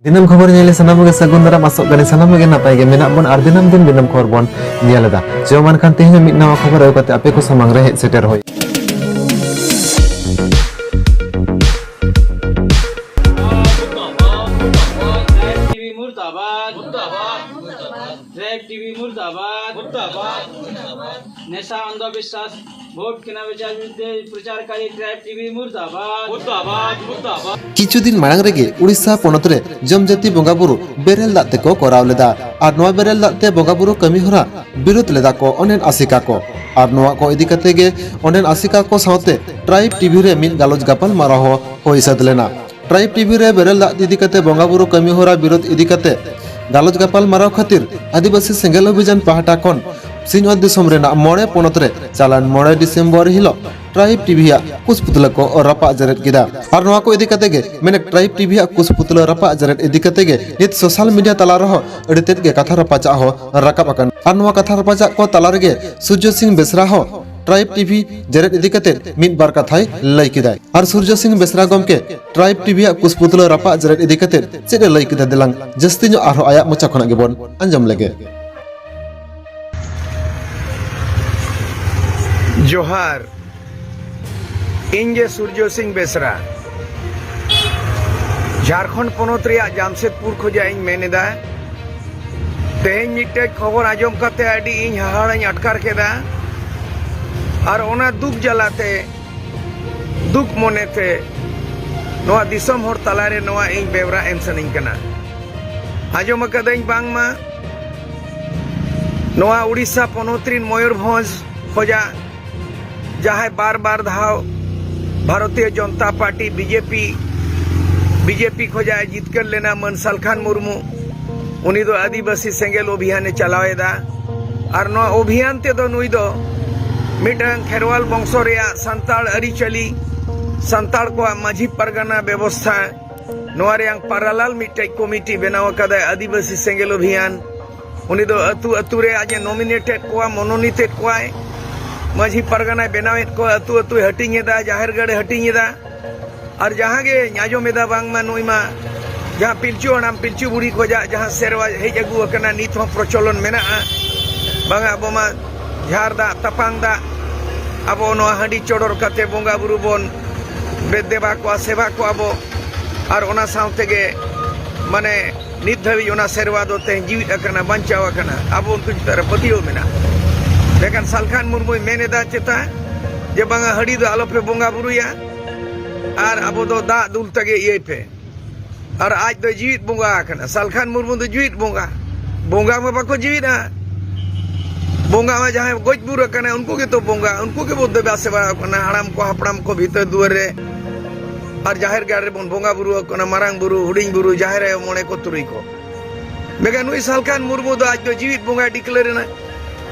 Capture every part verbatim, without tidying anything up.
ᱫᱤᱱᱟᱹᱢ ᱠᱷᱚᱵᱚᱨ ᱧᱮᱞ ᱥᱟᱱᱟᱢ ᱜᱮ ᱥᱟᱹᱜᱩᱱ ᱫᱟᱨᱟᱢ, ᱟᱥᱚᱜ ᱠᱟᱹᱱᱟᱹᱧ ᱥᱟᱱᱟᱢ ᱜᱮ ᱱᱟᱯᱟᱭ ᱜᱮ ᱢᱮᱱᱟᱜ ᱵᱚᱱ ᱟᱨ ᱫᱤᱱᱟᱹᱢ ᱫᱤᱱ ᱫᱤᱱᱟᱹᱢ ᱠᱷᱚᱵᱚᱨ ᱵᱚᱱ ᱧᱮᱞ ᱮᱫᱟ᱾ ᱪᱚ ᱢᱟ ᱮᱱᱠᱷᱟᱱ ᱛᱮᱦᱮᱧ ᱦᱚᱸ ᱢᱤᱫ ᱱᱟᱣᱟ ᱠᱷᱚᱵᱚᱨ ᱟᱹᱜᱩ ᱠᱟᱛᱮ ᱟᱯᱮ ᱠᱚ ᱥᱟᱢᱟᱝ ᱨᱮ ᱦᱮᱡ ᱥᱮᱴᱮᱨ ᱦᱩᱭ᱾ ᱴᱨᱟᱭᱤᱵᱽ ᱴᱤᱵᱷᱤ ᱢᱩᱨᱫᱟᱵᱟᱫ। ᱢᱩᱨᱫᱟᱵᱟᱫ। ᱴᱨᱟᱭᱤᱵᱽ ᱴᱤᱵᱷᱤ ᱢᱩᱨᱫᱟᱵᱟᱫ। ᱢᱩᱨᱫᱟᱵᱟᱫ। ᱱᱮᱥᱟ ᱚᱱᱫᱷᱚᱵᱤᱥᱣᱟᱥ ᱵᱷᱳᱴ ᱠᱮᱱᱟ ᱵᱮᱪᱟ ᱵᱤᱨᱩᱫᱷᱮ ᱯᱨᱚᱪᱟᱨᱠᱟᱨᱤ ᱴᱨᱟᱭᱤᱵᱽ ᱴᱤᱵᱷᱤ ᱢᱩᱨᱫᱟᱵᱟᱫ। ᱢᱩᱨᱫᱟᱵᱟᱫ, ᱢᱩᱨᱫᱟᱵᱟᱫ। ᱠᱤᱪᱷᱩ ᱫᱤᱱ ᱢᱟᱲᱟᱝ ᱨᱮᱜᱮ ᱩᱲᱤᱥᱥᱟ ᱯᱚᱱᱚᱛ ᱨᱮ ᱡᱚᱢᱡᱟᱹᱛᱤ ᱵᱚᱸᱜᱟ ᱵᱩᱨᱩ ᱵᱮᱨᱮᱞ ᱫᱟᱜ ᱛᱮᱠᱚ ᱠᱚᱨᱟᱣ ᱞᱮᱫᱟ ᱟᱨ ᱱᱚᱣᱟ ᱵᱮᱨᱮᱞ ᱫᱟᱜ ᱛᱮ ᱵᱚᱸᱜᱟ ᱵᱩᱨᱩ ᱠᱟᱹᱢᱤ ᱦᱚᱨᱟ ᱵᱤᱨᱳᱫ ᱞᱮᱫᱟ ᱠᱚ ᱚᱸᱰᱮᱱ ᱟᱥᱮᱠᱟ ᱠᱚ᱾ ᱟᱨ ᱱᱚᱣᱟ ᱠᱚ ᱤᱫᱤ ᱠᱟᱛᱮ ᱜᱮ ᱚᱸᱰᱮᱱ ᱟᱥᱮᱠᱟ ᱠᱚ ᱥᱟᱶᱛᱮ ᱴᱨᱟᱭᱤᱵᱽ ᱴᱤᱵᱷᱤ ᱨᱮ ᱢᱤᱫ ᱜᱟᱞᱚᱪ ᱜᱟᱯᱟᱞ ᱢᱟᱨᱟᱣ ᱦᱚᱸ ᱦᱩᱭ ᱥᱟᱹᱛ ᱞᱮᱱᱟ᱾ ᱴᱨᱟᱭᱤᱵᱽ ᱴᱤᱵᱷᱤ ᱨᱮ ᱵᱮᱨᱮᱞ ᱫᱟᱜ ᱤᱫᱤ ᱠᱟᱛᱮ ᱵᱚᱸᱜᱟ ᱵᱩᱨᱩ ᱠᱟᱹᱢᱤ ᱦᱚᱨᱟ ᱵᱤᱨᱳᱫ ᱤᱫᱤ ᱠᱟᱛᱮ ᱜᱟᱞᱚᱪ ᱜᱟᱯᱟᱞ ᱢᱟᱨᱟᱣ ᱠᱷᱟᱹᱛᱤᱨ ᱟᱹᱫᱤᱵᱟᱹᱥᱤ ᱥᱮᱸᱜᱮᱞ ᱚᱵᱷᱤᱡᱟᱱ ᱯᱟᱦᱴᱟ ᱠᱷᱚᱱ ᱥᱤᱧᱚᱛ ᱫᱤᱥᱚᱢ ᱨᱮᱱᱟᱜ ᱢᱚᱬᱮ ᱯᱚᱱᱚᱛ ᱨᱮ ᱪᱟᱞᱟᱱ ᱢᱚᱬᱮ ᱰᱤᱥᱮᱢᱵᱚᱨ ᱦᱤᱞᱳᱜ ᱴᱨᱟᱭᱤᱵᱽ ᱴᱤᱵᱷᱤᱭᱟᱜ ᱠᱩᱥ ᱯᱩᱛᱞᱟᱹ ᱠᱚ ᱨᱟᱯᱟᱜ ᱡᱮᱨᱮᱫ ᱠᱮᱫᱟ᱾ ᱟᱨ ᱱᱚᱣᱟ ᱠᱚ ᱤᱫᱤ ᱠᱟᱛᱮ ᱜᱮ ᱢᱮᱱᱮᱠ ᱴᱨᱟᱭᱤᱵᱽ ᱴᱤᱵᱷᱤᱭᱟᱜ ᱠᱩᱥ ᱯᱩᱛᱞᱟᱹ ᱨᱟᱯᱟᱜ ᱡᱮᱨᱮᱫ ᱤᱫᱤ ᱠᱟᱛᱮ ᱜᱮ ᱱᱤᱛ ᱥᱳᱥᱟᱞ ᱢᱤᱰᱤᱭᱟ ᱛᱟᱞᱟ ᱨᱮᱦᱚᱸ ᱟᱹᱰᱤ ᱛᱮᱫ ᱜᱮ ᱠᱟᱛᱷᱟ ᱨᱟᱯᱟᱪᱟᱜ ᱦᱚᱸ ᱨᱟᱠᱟᱵ ᱟᱠᱟᱱᱟ᱾ ᱟᱨ ᱱᱚᱣᱟ ᱠᱟᱛᱷᱟ ᱨᱟᱯᱟᱪᱟᱜ ᱠᱚ ᱛᱟᱞᱟ ᱨᱮᱜᱮ ᱥᱩᱨᱡᱚ ᱥᱤᱝ ᱵᱮᱥᱨᱟ ᱦᱚᱸ ᱴᱨᱟᱭᱤᱵᱽ ᱴᱤᱵᱷᱤ ᱡᱮᱨᱮᱫ ᱤᱫᱤ ᱠᱟᱛᱮ ᱢᱤᱫ ᱵᱟᱨ ᱠᱟᱛᱷᱟᱭ ᱞᱟᱹᱭ ᱠᱮᱫᱟᱭ᱾ ᱟᱨ ᱥᱩᱨᱡᱚ ᱥᱤᱝ ᱵᱮᱥᱨᱟ ᱜᱚᱢᱠᱮ ᱴᱨᱟᱭᱤᱵᱽ ᱴᱤᱵᱷᱤᱭᱟᱜ ᱠᱩᱥ ᱯᱩᱛᱞᱟᱹ ᱨᱟᱯᱟᱜ ᱡᱮᱨᱮᱫ ᱤᱫᱤ ᱠᱟᱛᱮ ᱪᱮᱫ ᱮ ᱞᱟᱹᱭ ᱠᱮᱫᱟ, ᱫᱮᱞᱟᱝ ᱡᱟᱹᱥᱛᱤ ᱧᱚᱜ ᱟᱨᱦᱚᱸ ᱟᱭᱟᱜ ᱢᱚᱪᱟ ᱠᱷᱚᱱᱟᱜ ᱜᱮᱵᱚᱱ ᱟᱸᱡᱚᱢ ᱞᱮᱜᱮ᱾ ᱡᱚᱦᱟᱨ, ᱤᱧ ᱜᱮ ᱥᱩᱨᱡᱚ ᱥᱤᱝ ᱵᱮᱥᱨᱟ, ᱡᱷᱟᱲᱠᱷᱚᱸᱰ ᱯᱚᱱᱚᱛ ᱨᱮᱭᱟᱜ ᱡᱟᱢᱥᱮᱫᱽᱯᱩᱨ ᱠᱷᱚᱱᱟᱜ ᱤᱧ ᱢᱮᱱ ᱮᱫᱟ᱾ ᱛᱮᱦᱮᱧ ᱢᱤᱫᱴᱮᱡ ᱠᱷᱚᱵᱚᱨ ᱟᱸᱡᱚᱢ ᱠᱟᱛᱮ ᱟᱹᱰᱤ ᱤᱧ ᱦᱟᱦᱟᱲᱟᱧ ᱟᱴᱠᱟᱨ ᱠᱮᱫᱟ, ᱟᱨ ᱚᱱᱟ ᱫᱩᱠ ᱡᱟᱞᱟᱛᱮ, ᱫᱩᱠ ᱢᱚᱱᱮᱛᱮ ᱱᱚᱣᱟ ᱫᱤᱥᱚᱢ ᱦᱚᱲ ᱛᱟᱞᱟᱨᱮ ᱱᱚᱣᱟ ᱤᱧ ᱵᱮᱣᱨᱟ ᱮᱢ ᱥᱟᱱᱟᱧ ᱠᱟᱱᱟ᱾ ᱟᱸᱡᱚᱢ ᱟᱠᱟᱫᱟᱹᱧ ᱵᱟᱝᱢᱟ ᱱᱚᱣᱟ ᱩᱲᱤᱥᱥᱟ ᱯᱚᱱᱚᱛ ᱨᱤᱱ ᱢᱚᱭᱩᱨᱵᱷᱚᱸᱡᱽ ᱠᱷᱚᱡᱟᱜ ᱡᱟᱦᱟᱸᱭ ᱵᱟᱨ ᱵᱟᱨ ᱫᱷᱟᱣ Bharatiya Janata party, BJP, BJP ᱠᱷᱚᱡᱟᱜ ᱮ ᱡᱤᱛᱠᱟᱹᱨ ᱞᱮᱱᱟ, ᱢᱟᱹᱱ ᱥᱟᱞᱠᱷᱟᱱ ᱢᱩᱨᱢᱩ, ᱩᱱᱤ ᱫᱚ ᱟᱹᱫᱤᱵᱟᱹᱥᱤ ᱥᱮᱸᱜᱮᱞ ᱚᱵᱷᱤᱭᱟᱱ ᱮ ᱪᱟᱞᱟᱣ ᱮᱫᱟ᱾ ᱟᱨ ᱱᱚᱣᱟ ᱚᱵᱷᱤᱭᱟᱱ ᱛᱮᱫᱚ ᱱᱩᱭ ᱫᱚ ᱢᱤᱫᱴᱟᱝ ᱠᱷᱮᱨᱣᱟᱞ ᱵᱚᱝᱥᱚ ᱨᱮᱭᱟᱜ ᱥᱟᱱᱛᱟᱲ ᱟᱹᱨᱤᱪᱟᱹᱞᱤ, ᱥᱟᱱᱛᱟᱲ ᱠᱚᱣᱟᱜ ᱢᱟᱹᱡᱷᱤ ᱯᱟᱨᱜᱟᱱᱟ ᱵᱮᱵᱚᱥᱛᱷᱟ, ᱱᱚᱣᱟ ᱨᱮᱭᱟᱝ ᱯᱟᱨᱟᱞᱟᱞ ᱢᱤᱫᱴᱮᱡ ᱠᱚᱢᱤᱴᱤ ᱵᱮᱱᱟᱣ ᱟᱠᱟᱫᱟᱭ ᱟᱹᱫᱤᱵᱟᱹᱥᱤ ᱥᱮᱸᱜᱮᱞ ᱚᱵᱷᱤᱭᱟᱱ᱾ ᱩᱱᱤ ᱫᱚ ᱟᱹᱛᱩ ᱟᱹᱛᱩ ᱨᱮ ᱟᱡ ᱮ ᱱᱚᱢᱤᱱᱮᱴᱮᱰ ᱠᱚᱣᱟ, ᱢᱚᱱᱳᱱᱤᱛᱮᱫ ᱠᱚᱣᱟᱭ᱾ ᱢᱟᱹᱡᱷᱤ ᱯᱟᱨᱜᱟᱱᱟᱭ ᱵᱮᱱᱟᱣᱮᱫ ᱠᱚᱣᱟ, ᱟᱹᱛᱩ ᱟᱹᱛᱩᱭ ᱦᱟᱹᱴᱤᱧ ᱮᱫᱟ, ᱡᱟᱦᱮᱨ ᱜᱟᱲᱮ ᱦᱟᱹᱴᱤᱧ ᱮᱫᱟ᱾ ᱟᱨ ᱡᱟᱦᱟᱸ ᱜᱮ ᱟᱸᱡᱚᱢ ᱮᱫᱟ ᱵᱟᱝᱢᱟ ᱱᱩᱭ ᱢᱟ ᱡᱟᱦᱟᱸ ᱯᱤᱞᱪᱩ ᱦᱟᱲᱟᱢ ᱯᱤᱞᱪᱩ ᱵᱩᱲᱦᱤ ᱠᱷᱚᱱᱟᱜ ᱡᱟᱦᱟᱸ ᱥᱮᱨᱣᱟ ᱦᱮᱡ ᱟᱹᱜᱩ ᱟᱠᱟᱱᱟ, ᱱᱤᱛ ᱦᱚᱸ ᱯᱨᱚᱪᱚᱞᱚᱱ ᱢᱮᱱᱟᱜᱼᱟ᱾ ᱵᱟᱝᱟ, ᱟᱵᱚ ᱢᱟ ᱡᱷᱟᱨ ᱫᱟᱜ ᱛᱟᱯᱟᱝ ᱫᱟᱜ, ᱟᱵᱚ ᱱᱚᱣᱟ ᱦᱟᱺᱰᱤ ᱪᱚᱰᱚᱨ ᱠᱟᱛᱮ ᱵᱚᱸᱜᱟ ᱵᱩᱨᱩ ᱵᱚᱱ ᱵᱮ-, ᱫᱮᱵᱟ ᱠᱚᱣᱟ, ᱥᱮᱵᱟ ᱠᱚᱣᱟ ᱵᱚ᱾ ᱟᱨ ᱚᱱᱟ ᱥᱟᱶ ᱛᱮᱜᱮ ᱢᱟᱱᱮ ᱱᱤᱛ ᱫᱷᱟᱹᱵᱤᱡ ᱚᱱᱟ ᱥᱮᱨᱣᱟ ᱫᱚ ᱛᱮᱦᱮᱧ ᱡᱤᱣᱤᱫ ᱟᱠᱟᱱᱟ, ᱵᱟᱧᱪᱟᱣ ᱟᱠᱟᱱᱟ᱾ ᱟᱵᱚ ᱩᱱᱠᱩ ᱪᱮᱛᱟᱱ ᱨᱮ ᱯᱟᱹᱛᱭᱟᱹᱣ ᱢᱮᱱᱟᱜᱼᱟ᱾ ᱢᱮᱱᱠᱷᱟᱱ ᱥᱟᱞᱠᱷᱟᱱ ᱢᱩᱨᱢᱩᱭ ᱢᱮᱱ ᱮᱫᱟ ᱪᱮᱛᱟ ᱡᱮ ᱵᱟᱝᱟ, ᱦᱟᱺᱰᱤ ᱫᱚ ᱟᱞᱚᱯᱮ ᱵᱚᱸᱜᱟ ᱵᱩᱨᱩᱭᱟ, ᱟᱨ ᱟᱵᱚ ᱫᱚ ᱫᱟᱜ ᱫᱩᱞ ᱛᱮᱜᱮ ᱤᱭᱟᱹᱭ ᱯᱮ᱾ ᱟᱨ ᱟᱡ ᱫᱚ ᱡᱤᱣᱤᱫ ᱵᱚᱸᱜᱟ ᱟᱠᱟᱱᱟ᱾ ᱥᱟᱞᱠᱷᱟᱱ ᱢᱩᱨᱢᱩ ᱫᱚ ᱡᱤᱣᱤᱫ ᱵᱚᱸᱜᱟ᱾ ᱵᱚᱸᱜᱟ ᱢᱟ ᱵᱟᱠᱚ ᱡᱤᱣᱤᱫᱼᱟ᱾ ᱵᱚᱸᱜᱟ ᱢᱟ ᱡᱟᱦᱟᱸᱭ ᱜᱚᱡ ᱵᱩᱨ ᱟᱠᱟᱱᱟ, ᱩᱱᱠᱩ ᱜᱮᱛᱚ ᱵᱚᱸᱜᱟ, ᱩᱱᱠᱩ ᱜᱮᱵᱚ ᱫᱮᱵᱟ ᱥᱮᱵᱟ ᱟᱠᱚ ᱠᱟᱱᱟ᱾ ᱦᱟᱲᱟᱢ ᱠᱚ, ᱦᱟᱯᱲᱟᱢ ᱠᱚ ᱵᱷᱤᱛᱟᱹᱨ ᱫᱩᱣᱟᱹᱨ ᱨᱮ ᱟᱨ ᱡᱟᱦᱮᱨ ᱜᱟᱲ ᱨᱮᱵᱚᱱ ᱵᱚᱸᱜᱟ ᱵᱩᱨᱩ ᱟᱠᱚ ᱠᱟᱱᱟ, ᱢᱟᱨᱟᱝ ᱵᱩᱨᱩ, ᱦᱩᱰᱤᱧ ᱵᱩᱨᱩ, ᱡᱟᱦᱮᱨ ᱟᱭᱳ, ᱢᱚᱬᱮ ᱠᱚ, ᱛᱩᱨᱩᱭ ᱠᱚ᱾ ᱢᱮᱱᱠᱷᱟᱱ ᱱᱩᱭ ᱥᱟᱞᱠᱷᱟᱱ ᱢᱩᱨᱢᱩ ᱫᱚ ᱟᱡ ᱫᱚ ᱡᱤᱣᱤᱫ ᱵᱚᱸᱜᱟᱭ ᱰᱤᱠᱞᱮᱭᱟᱨ ᱮᱱᱟ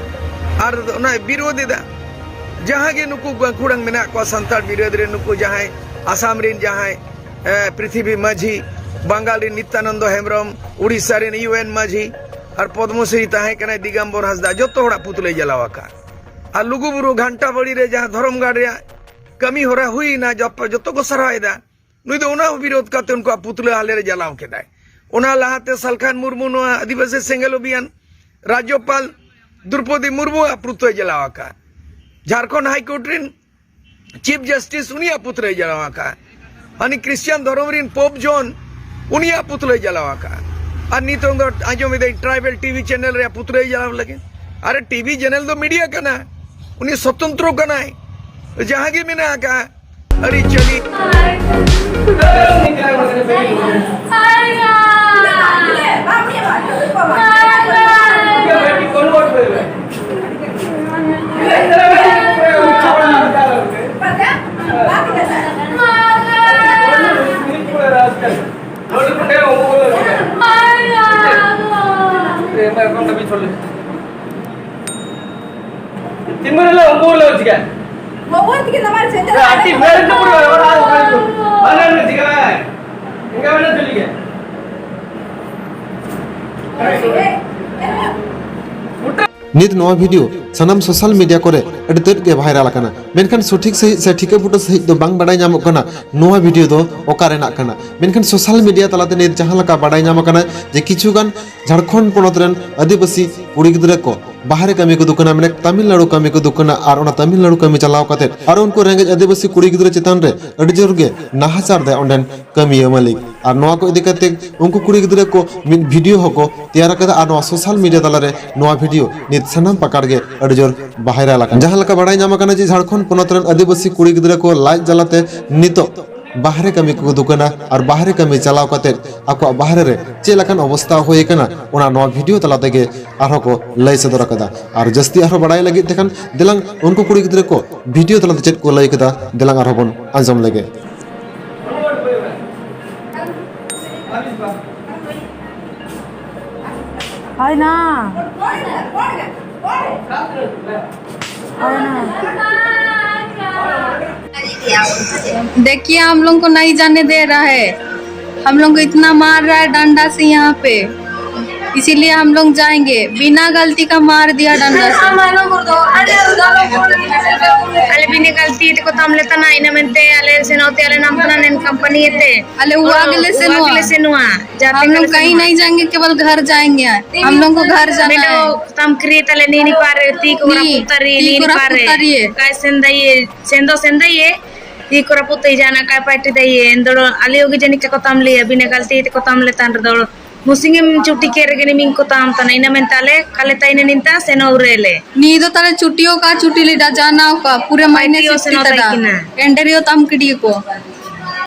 ᱟᱨ ᱚᱱᱟᱭ ᱵᱤᱨᱳᱫ ᱮᱫᱟ᱾ ᱡᱟᱦᱟᱸ ᱜᱮ ᱱᱩᱠᱩ ᱜᱟᱹᱠᱷᱩᱲᱟᱝ ᱢᱮᱱᱟᱜ ᱠᱚᱣᱟ ᱥᱟᱱᱛᱟᱲ ᱵᱤᱨᱳᱫ ᱨᱮ, ᱱᱩᱠᱩ ᱡᱟᱦᱟᱸᱭ ᱟᱥᱟᱢ ᱨᱮᱱ ᱡᱟᱦᱟᱸᱭ ᱮ, ᱯᱨᱤᱛᱷᱤᱵᱤ ᱢᱟᱹᱡᱷᱤ, ᱵᱟᱝᱜᱟᱞ ᱨᱮᱱ ᱱᱤᱛᱭᱟᱱᱚᱱᱫᱚ ᱦᱮᱢᱵᱨᱚᱢ, ᱩᱲᱤᱥᱥᱟ ᱨᱮᱱ ᱤᱭᱩ ᱮᱱ ᱢᱟᱹᱡᱷᱤ, ᱟᱨ ᱯᱚᱫᱢᱚᱥᱨᱤ ᱛᱟᱦᱮᱸ ᱠᱟᱱᱟᱭ ᱫᱤᱜᱟᱢᱵᱚᱨ ᱦᱟᱸᱥᱫᱟ, ᱡᱚᱛᱚ ᱦᱚᱲᱟᱜ ᱯᱩᱛᱞᱟᱹᱭ ᱡᱟᱞᱟᱣ ᱟᱠᱟᱫ᱾ ᱟᱨ ᱞᱩᱜᱩᱵᱩᱨᱩ ᱜᱷᱟᱱᱴᱟ ᱵᱟᱲᱤ ᱨᱮ ᱡᱟᱦᱟᱸ ᱫᱷᱚᱨᱚᱢ ᱜᱟᱲ ᱨᱮᱭᱟᱜ ᱠᱟᱹᱢᱤ ᱦᱚᱨᱟ ᱦᱩᱭ ᱮᱱᱟ, ᱡᱚᱛᱚ, ᱡᱚᱛᱚ ᱠᱚ ᱥᱟᱨᱦᱟᱣ ᱮᱫᱟ, ᱱᱩᱭ ᱫᱚ ᱚᱱᱟ ᱦᱚᱸ ᱵᱤᱨᱳᱫ ᱠᱟᱛᱮ ᱩᱱᱠᱩᱣᱟᱜ ᱯᱩᱛᱞᱟᱹ ᱦᱟᱞᱮ ᱨᱮ ᱡᱟᱞᱟᱣ ᱠᱮᱫᱟᱭ᱾ ᱚᱱᱟ ᱞᱟᱦᱟᱛᱮ ᱥᱟᱞᱠᱷᱟᱱ ᱢᱩᱨᱢᱩ ᱱᱚᱣᱟ ᱟᱹᱫᱤᱵᱟᱹᱥᱤ ᱥᱮᱸᱜᱮᱞ ᱚᱵᱷᱤᱭᱟᱱ ᱨᱟᱡᱽᱡᱚᱯᱟᱞ ᱫᱨᱩᱯᱚᱫᱤ ᱢᱩᱨᱢᱩᱣᱟᱜ ᱯᱩᱛᱞᱟᱹᱭ ᱡᱟᱞᱟᱣ ᱟᱠᱟᱫ᱾ ᱡᱷᱟᱲᱠᱷᱚᱸᱰ ᱦᱟᱭ ᱠᱳᱨᱴ ᱨᱮᱱ ᱪᱤᱯ ᱡᱟᱥᱴᱤᱥ ᱩᱱᱤᱭᱟᱜ ᱯᱩᱛᱞᱟᱹᱭ ᱡᱟᱞᱟᱣ ᱟᱠᱟᱫ᱾ ᱦᱟᱹᱱᱤ ᱠᱨᱤᱥᱪᱤᱭᱟᱱ ᱫᱷᱚᱨᱚᱢ ᱨᱮᱱ ᱯᱳᱯ ᱡᱚᱱ ᱩᱱᱤᱭᱟᱜ ᱯᱩᱛᱞᱟᱹᱭ ᱡᱟᱞᱟᱣ ᱟᱠᱟᱫ᱾ ᱟᱨ ᱱᱤᱛᱚᱝ ᱫᱚ ᱟᱸᱡᱚᱢ ᱮᱫᱟᱹᱧ ᱴᱨᱟᱭᱵᱟᱞ ᱴᱤᱵᱷᱤ ᱪᱮᱱᱮᱞ ᱨᱮᱭᱟᱜ ᱯᱩᱛᱞᱟᱹᱭ ᱡᱟᱞᱟᱣ ᱞᱟᱹᱜᱤᱫ᱾ ᱟᱨᱮ, ᱴᱤᱵᱷᱤ ᱪᱮᱱᱮᱞ ᱫᱚ ᱢᱤᱰᱤᱭᱟ ᱠᱟᱱᱟ, ᱩᱱᱤ ᱥᱚᱛᱚᱱᱛᱨᱚ ᱠᱟᱱᱟᱭ, ᱡᱟᱦᱟᱸ ᱜᱮ ᱢᱮᱱᱟᱜ ᱟᱠᱟᱫ ᱟᱹᱨᱤᱪᱟᱹᱞᱤ᱾ ᱛᱤᱱ ᱵᱟᱨ ᱦᱤᱞᱳᱜ ᱩᱱᱠᱩ ᱦᱤᱞᱳᱜ ᱪᱤᱠᱟ? ᱵᱟᱵᱩ ᱛᱤᱠᱤ ᱱᱟᱢᱟᱨ ᱪᱮᱫ? ᱟᱹᱰᱤ ᱵᱮᱲ ᱠᱚ ᱯᱩᱨᱟᱹ ᱚᱲᱟᱜ ᱚᱲᱟᱜ ᱠᱚ᱾ ᱵᱟᱝ ᱪᱤᱠᱟ? ᱤᱱᱠᱟ ᱢᱮᱱᱟ ᱪᱮᱫ ᱞᱟᱹᱜᱤᱫ? ᱱᱤᱛ ᱱᱚᱣᱟ ᱵᱷᱤᱰᱤᱭᱳ ᱥᱟᱱᱟᱢ ᱥᱳᱥᱟᱞ ᱢᱤᱰᱤᱭᱟ ᱠᱚᱨᱮ ᱟᱹᱰᱤ ᱛᱮᱫ ᱜᱮ ᱵᱷᱟᱭᱨᱟᱞ ᱟᱠᱟᱱᱟ᱾ ᱢᱮᱱᱠᱷᱟᱱ ᱥᱚᱴᱷᱤᱠ ᱥᱟᱺᱦᱤᱡ ᱥᱮ ᱴᱷᱤᱠᱟᱹ ᱵᱩᱴᱟᱹ ᱥᱟᱺᱦᱤᱡ ᱫᱚ ᱵᱟᱝ ᱵᱟᱰᱟᱭ ᱧᱟᱢᱚᱜ ᱠᱟᱱᱟ ᱱᱚᱣᱟ ᱵᱷᱤᱰᱤᱭᱳ ᱫᱚ ᱚᱠᱟ ᱨᱮᱱᱟᱜ ᱠᱟᱱᱟ᱾ ᱢᱮᱱᱠᱷᱟᱱ ᱥᱳᱥᱟᱞ ᱢᱤᱰᱤᱭᱟ ᱛᱟᱞᱟᱛᱮ ᱱᱤᱛ ᱡᱟᱦᱟᱸ ᱞᱮᱠᱟ ᱵᱟᱰᱟᱭ ᱧᱟᱢ ᱟᱠᱟᱱᱟ ᱡᱮ ᱠᱤᱪᱷᱩ ᱜᱟᱱ ᱡᱷᱟᱲᱠᱷᱚᱸᱰ ᱯᱚᱱᱚᱛ ᱨᱮᱱ ᱟᱹᱫᱤᱵᱟᱹᱥᱤ ᱠᱩᱲᱤ ᱜᱤᱫᱽᱨᱟᱹ ᱠᱚ ᱵᱟᱦᱨᱮ ᱠᱟᱹᱢᱤ ᱠᱚ ᱫᱩᱠᱟᱹᱱᱟ, ᱢᱟᱱᱮ ᱛᱟᱢᱤᱞᱱᱟᱲᱩ ᱠᱟᱹᱢᱤ ᱠᱚ ᱫᱩᱠᱟᱹᱱᱟ, ᱟᱨ ᱚᱱᱟ ᱛᱟᱢᱤᱞᱱᱟᱲᱩ ᱠᱟᱹᱢᱤ ᱪᱟᱞᱟᱣ ᱠᱟᱛᱮ ᱟᱨ ᱩᱱᱠᱩ ᱨᱮᱸᱜᱮᱡ ᱟᱹᱫᱤᱵᱟᱹᱥᱤ ᱠᱩᱲᱤ ᱜᱤᱫᱽᱨᱟᱹ ᱪᱮᱛᱟᱱ ᱨᱮ ᱟᱹᱰᱤ ᱡᱳᱨ ᱜᱮ ᱱᱟᱦᱟᱪᱟᱨ ᱫᱟᱭ ᱚᱸᱰᱮᱱ ᱠᱟᱹᱢᱤᱭᱟᱹ ᱢᱟᱹᱞᱤᱠ᱾ ᱟᱨ ᱱᱚᱣᱟ ᱠᱚ ᱤᱫᱤ ᱠᱟᱛᱮ ᱩᱱᱠᱩ ᱠᱩᱲᱤ ᱜᱤᱫᱽᱨᱟᱹ ᱠᱚ ᱢᱤᱫ ᱵᱷᱤᱰᱤᱭᱳ ᱦᱚᱸᱠᱚ ᱛᱮᱭᱟᱨ ᱟᱠᱟᱫᱟ, ᱟᱨ ᱱᱚᱣᱟ ᱥᱳᱥᱟᱞ ᱢᱤᱰᱤᱭᱟ ᱛᱟᱞᱟᱨᱮ ᱱᱚᱣᱟ ᱵᱷᱤᱰᱤᱭᱳ ᱱᱤᱛ ᱥᱟᱱᱟᱢ ᱯᱟᱠᱟᱲ ᱜᱮ ᱟᱹᱰᱤ ᱡᱳᱨ ᱵᱷᱟᱭᱨᱟᱞ ᱟᱠᱟᱱᱟ᱾ ᱡᱟᱦᱟᱸ ᱞᱮᱠᱟ ᱵᱟᱰᱟᱭ ᱧᱟᱢ ᱟᱠᱟᱱᱟ ᱡᱮ ᱡᱷᱟᱲᱠᱷᱚᱸᱰ ᱯᱚᱱᱚᱛ ᱨᱮᱱ ᱟᱹᱫᱤᱵᱟᱹᱥᱤ ᱠᱩᱲᱤ ᱜᱤᱫᱽᱨᱟᱹ ᱠᱚ ᱞᱟᱡ ᱡᱟᱞᱟᱛᱮ ᱱᱤᱛᱚᱜ ᱵᱟᱦᱨᱮ ᱠᱟᱹᱢᱤ ᱠᱚ ᱫᱩᱠᱟᱹᱱᱟ, ᱟᱨ ᱵᱟᱦᱨᱮ ᱠᱟᱹᱢᱤ ᱪᱟᱞᱟᱣ ᱠᱟᱛᱮ ᱟᱠᱚᱣᱟᱜ ᱵᱟᱦᱨᱮ ᱨᱮ ᱪᱮᱫ ᱞᱮᱠᱟᱱ ᱚᱵᱚᱥᱛᱟ ᱦᱩᱭ ᱟᱠᱟᱱᱟ, ᱚᱱᱟ ᱱᱚᱣᱟ ᱵᱷᱤᱰᱤᱭᱳ ᱛᱟᱞᱟ ᱛᱮᱜᱮ ᱟᱨᱦᱚᱸ ᱠᱚ ᱞᱟᱹᱭ ᱥᱚᱫᱚᱨ ᱟᱠᱟᱫᱟ᱾ ᱟᱨ ᱡᱟᱹᱥᱛᱤ ᱟᱨᱦᱚᱸ ᱵᱟᱲᱟᱭ ᱞᱟᱹᱜᱤᱫ ᱛᱮᱠᱷᱟᱱ ᱫᱮᱞᱟᱝ ᱩᱱᱠᱩ ᱠᱩᱲᱤ ᱜᱤᱫᱽᱨᱟᱹ ᱠᱚ ᱵᱷᱤᱰᱤᱭᱳ ᱛᱟᱞᱟᱛᱮ ᱪᱮᱫ ᱠᱚ ᱞᱟᱹᱭ ᱠᱮᱫᱟ, ᱫᱮᱞᱟᱝ ᱟᱨᱦᱚᱸ ᱵᱚᱱ ᱟᱸᱡᱚᱢ ᱞᱮᱜᱮ᱾ ᱦᱳᱭ ᱱᱟ᱾ देखिए, हम लोग को नहीं जाने दे रहा है। हम लोग को इतना मार रहा है डंडा से यहाँ पे, इसीलिए हम लोग जाएंगे। बिना गलती का मार दिया डंडा से। Ale bine galti te kotam letana ina mente ale senote ale namtana nen company ete. Ale uagile senoa. Uagile senoa. हम लोग कहीं नहीं जाएंगे, केवल घर जाएंगे। हम लोग को घर जाना है। Tam kri tale nini pare ti ko raputari nini pare. Kai sendaye sendo sendaye. Ti ko raputai jana kai paiti daye endoro ali ogi jani ke kotam le bine galti te kotam le tan doro. Musingem chuti kere gini ming kotam tana ina mentale kale taine ninta seno urele. Ni do tale chutio ka chuti le da jana ka pure maine siti tada. Enderio tam kidi ko.